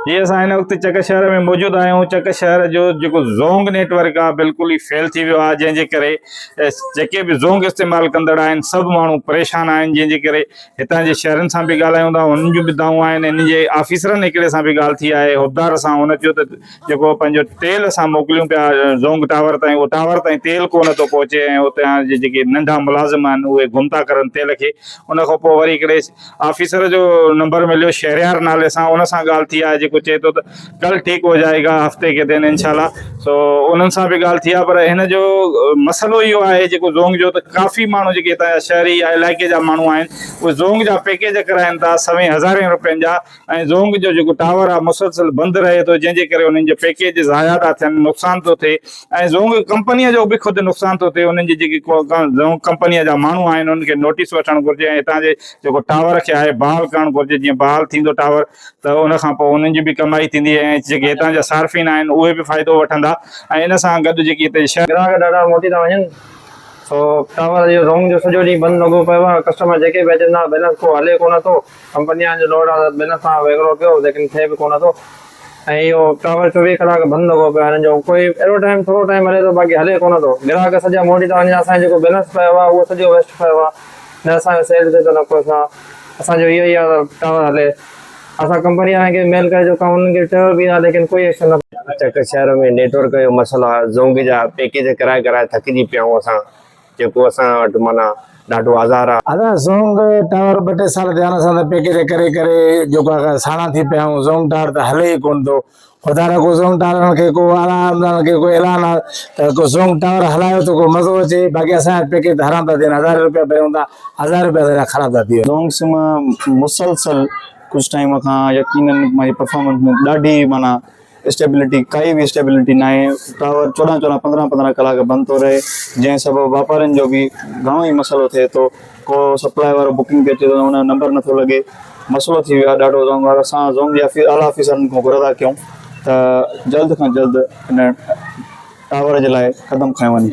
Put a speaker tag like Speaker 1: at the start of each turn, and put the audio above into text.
Speaker 1: جي اسان هن وقت چڪ شهر ۾ موجود آهيون چڪ شهر جو جيڪو زونگ نيٽ ورڪ آهي بلڪل ئي فيل ٿي ويو آهي جنهن جي ڪري جيڪي به زونگ استعمال ڪندڙ آهن سڀ ماڻهو پريشان آهن جنهن جي ڪري هتان جي شهرين سان به ڳالهايون ٿا انهن جون به دانهون آهن انهن جي آفيسرن هڪڙي سان به ڳالهه ٿي آهي حبدار سان هن چيو ته جيڪو پنهنجو تيل اسان موڪليون پيا زونگ ٽاور تائين اهو ٽاور تائين تيل ڪو نه ٿو پهچي ۽ اتان جي جيڪي ننڍا ملازم آهن اهي گم ٿا ڪرن تيل کي ان کان پوء وري هڪڙي آفيسر جو نمبر مليو شهريار نالي سان ان سان ڳالهه ٿي آهي جيڪو چئي ٿو ته ڪل ٺيڪ هو جائي گا هفتي ڪي دن انشاء الله سو انهن سان به ڳالهه ٿي آهي پر هن جو مسئلو اهو آهي جيڪو زونگ جو ته ڪافي ماڻهو جيڪي هتان جا شهري يا علائقي جا ماڻهو آهن اهي زونگ جا پيڪيج ڪرائن ٿا سوين هزارين روپين جا ۽ زونگ جو جيڪو ٽاور آهي مسلسل بند رهي ٿو جنهن جي ڪري انهن جا پيڪيج ضايع ٿا ٿين نقصان ٿو ٿئي ۽ زونگ ڪمپنيء جو به خود نقصان ٿو ٿئي انهن جي جيڪي زونگ ڪمپنيء جا ماڻهو آهن انهن کي نوٽيس وٺڻ گهرجي ۽ هتان جي جيڪو ٽاور کي آهي بحال ڪرڻ گهرجي جيئن بحال ٿيندو ٽاور ته ان کان پوء انهن جي به ڪمائي ٿيندي ۽ جيڪي هتان جا صارفين آهن اهي به فائدو وٺندا ۽ ان سان گڏ جيڪي هتي شهر
Speaker 2: گراهڪ ڏاڍا موٽي ٿا وڃن سو ٽاور اهو زونگ جو سڄو ڏينهن بند لڳو پيو آهي ڪسٽمر جيڪي به اچن ٿا بيلنس ڪو هلي ڪونه ٿو ڪمپني وارن جو لوڊ آ ته بيلنس سان ويڳڙو پيو ليڪن ٿئي به ڪونه ٿو ۽ اهو ٽاور 24 ڪلاڪ بند لڳو پيو آهي هنن جو ڪوئي اهڙو ٽائيم ٿورو ٽائيم هلي ٿو باقي هلي ڪونه ٿو گراهڪ سڄا موٽي ٿا وڃن اسان جو جيڪو بيلنس پيو آهي اهو سڄو ويسٽ پيو آهي نه اسان جو سيل ٿئي ٿو نه ڪو اسان اسان جو اهو ئي آهي ته ٽاور هلي اسان ڪمپني وارن کي ميل ڪري چڪا آهيون انهن کي چيو به آهي ليڪن ڪوئي ايڪشن نه
Speaker 3: چڪ شهر ۾ نيٽ ورڪ جو مسئلو آهي زونگ جا پيڪيج ڪرائي ڪرائي ٿڪجي پيا آهيون اسان جيڪو اسان وٽ معنيٰ ڏاڍو آزار آ.
Speaker 4: ادا زونگ ٽاور ٻه ٽي سال ٿيا آهن اسان ته پيڪيج ڪري ڪري جيڪو آ ساڻا ٿي پيا آهيون زونگ ٽاور ته هلي ئي ڪونه ٿو خدا را ڪو زونگ ٽاورن کي ڪو اعليٰ عملدارن کي ڪو اعلان آ ته ڪو زونگ ٽاور هلايو ته ڪو مزو اچي باقي اسان جا پيڪيج ته حرام ٿا ٿين هزارين روپيا ڀريون ٿا هزار روپيا اسان جا خراب ٿا ٿي وڃن.
Speaker 5: زونگ سم مسلسل ڪجهه ٽائيم کان يقينن مانجي پرفارمنس ۾ ڏاڍي معنيٰ اسٽيبلٽي ڪائي به اسٽيبلٽي ناهي ٽاور چوڏهن چوڏهن پندرهن پندرهن ڪلاڪ بند ٿو رهي جنهن سبب واپارين جو به گهڻو ئي مسئلو ٿئي ٿو ڪو سپلاء وارو بڪنگ تي اچي ٿو ان جو نمبر نٿو لڳي مسئلو ٿي ويو آهي ڏاڍو زونگ وارو اسان زونگ جي اعليٰ آفيسرن کان گهر ٿا ڪيون ته جلد کان جلد ان ٽاور جي لاء قدم کنيو وڃي.